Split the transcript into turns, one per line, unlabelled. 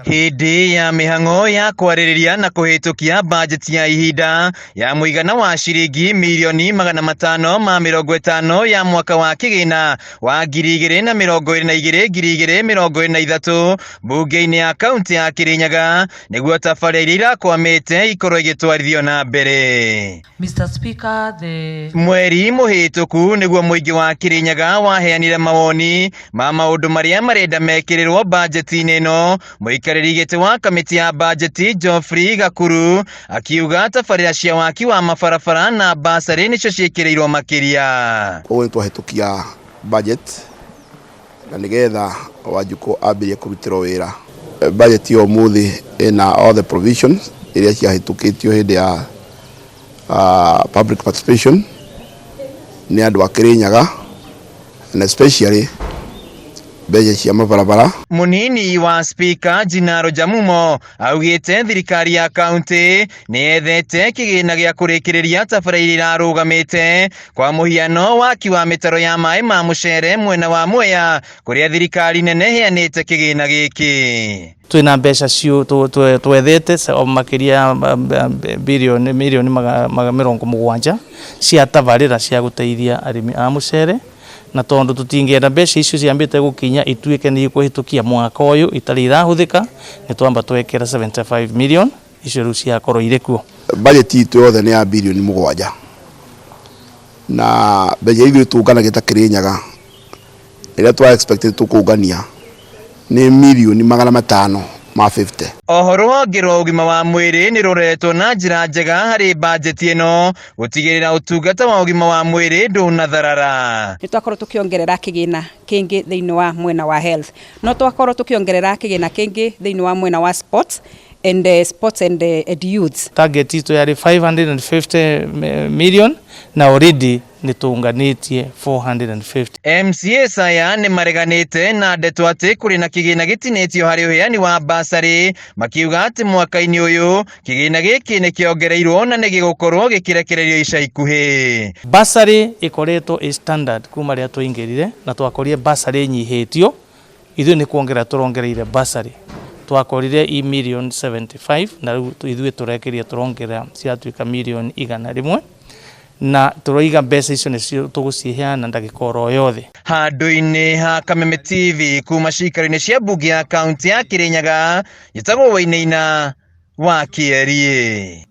Hĩndĩ ya mĩhang'o ya kwarĩrĩria na kũhĩtũkia bajeti ya ihinda ya mũigana wa ciringi mirioni 550 ya mwaka wa kĩgĩna wa 2022 2023 mbunge-inĩ ya kaunti ya Kirinyaga nĩguo tabarĩra iria irakwamĩte ikorwo igĩtwarithio na mbere.
Mr. Speaker, the
Mweri mũhĩtũku nĩguo mũingĩ wa Kirinyaga waheanire mawoni ma maũndũ marĩa marenda mekĩrĩrwo bajeti-inĩ ĩno. Mũikarĩri gĩtĩ wa kamĩtĩ ya bajeti Geoffrey Gakuru akiuga tabarĩra cia waki wa mabarabara na basarĩ nĩcio ciĩkĩrĩirwo makĩria.
Koguo nĩ twahĩtũkia budget na nĩgetha Wanjikũ ambĩrĩrie kũrutĩrwo wĩra. Budget ya ũmũthĩ ĩna all the provisions iria ciahĩtũkĩtio hĩndĩ ya public participation nĩ andũ a Kirinyaga and especially mbeca cia mabarabara.
Munini wa spika Jinaro Jamumo augĩte thirikari ya kaunti nĩ yethete kĩgĩna gĩa kũrĩkĩrĩria tabarĩra iria irarũgamĩte, kwa mũhiano waki wa mĩtaro ya maĩ ma mũcere mwena wa Mwea kũrĩa thirikari nene ĩheanĩte kĩgĩna gĩkĩ.
Twina mbeca cio twethete makiria bilioni milioni 70 cia tabarĩra cia gũteithia arĩmi a mũcere, na tondu tutingĩenda mbeca icio ciambĩte gũkinya ituĩke nĩ ikũhĩtũkia mwaka ũyũ itarĩ irahũthĩka, nĩ twamba twekĩra 75 million icio rĩu ciakorwo irĩ kuo.
Budget itũ yothe nĩ ya bilioni 7 na mbeca ithuĩ tũnganagia ta Kirinyaga ĩrĩa twa expect tũkũngania nĩ milioni 550.
Oho rũhonge rwa ũgima wa mwĩrĩ nĩ rũroretwo na njĩra njega harĩ bajeti ĩno gũtigĩrĩra ũtungata wa ũgima wa mwĩrĩ ndũnatharara.
Nĩ twakorwo tũkĩongerera kĩgĩna kĩngĩ thĩinĩ wa mwena wa health, no twakorwo tũkĩongerera kĩgĩna kĩngĩ thĩinĩ wa mwena wa sports and sports and youths.
Target itũ yarĩ 550 million na already nĩ tũnganĩtie 450.
MCAs aya nĩ mareganĩte na ndeto atĩ kũrĩ na kĩgĩna gĩtinĩtio harĩ ũheani wa basarĩ, makiuga atĩ mwaka-inĩ ũyũ kĩgĩna gĩkĩ nĩ kĩongereirwo na nĩ gĩgũkorwo gĩkĩrekererio ica ikuhĩ.
Basarĩ ĩkoretwo ĩ standard kuma rĩrĩa twaingĩrire na twakorire basarĩ ĩnyihĩtio, ithuĩ nĩ kuongerera tũrongereire basarĩ. Twakorire i million 75 na rĩu ithuĩ tũrekeria tũrongerera ciatuĩka milioni 100, na tũroiga mbeca icio nĩcio tũgũciheana ndagĩka oro yothe.
Handũ-inĩ ha Kameme TV kuma cikaro-inĩ cia mbunge ya kaunti ya Kirinyaga, njĩtagwo Wainaina wa Kĩeriĩ.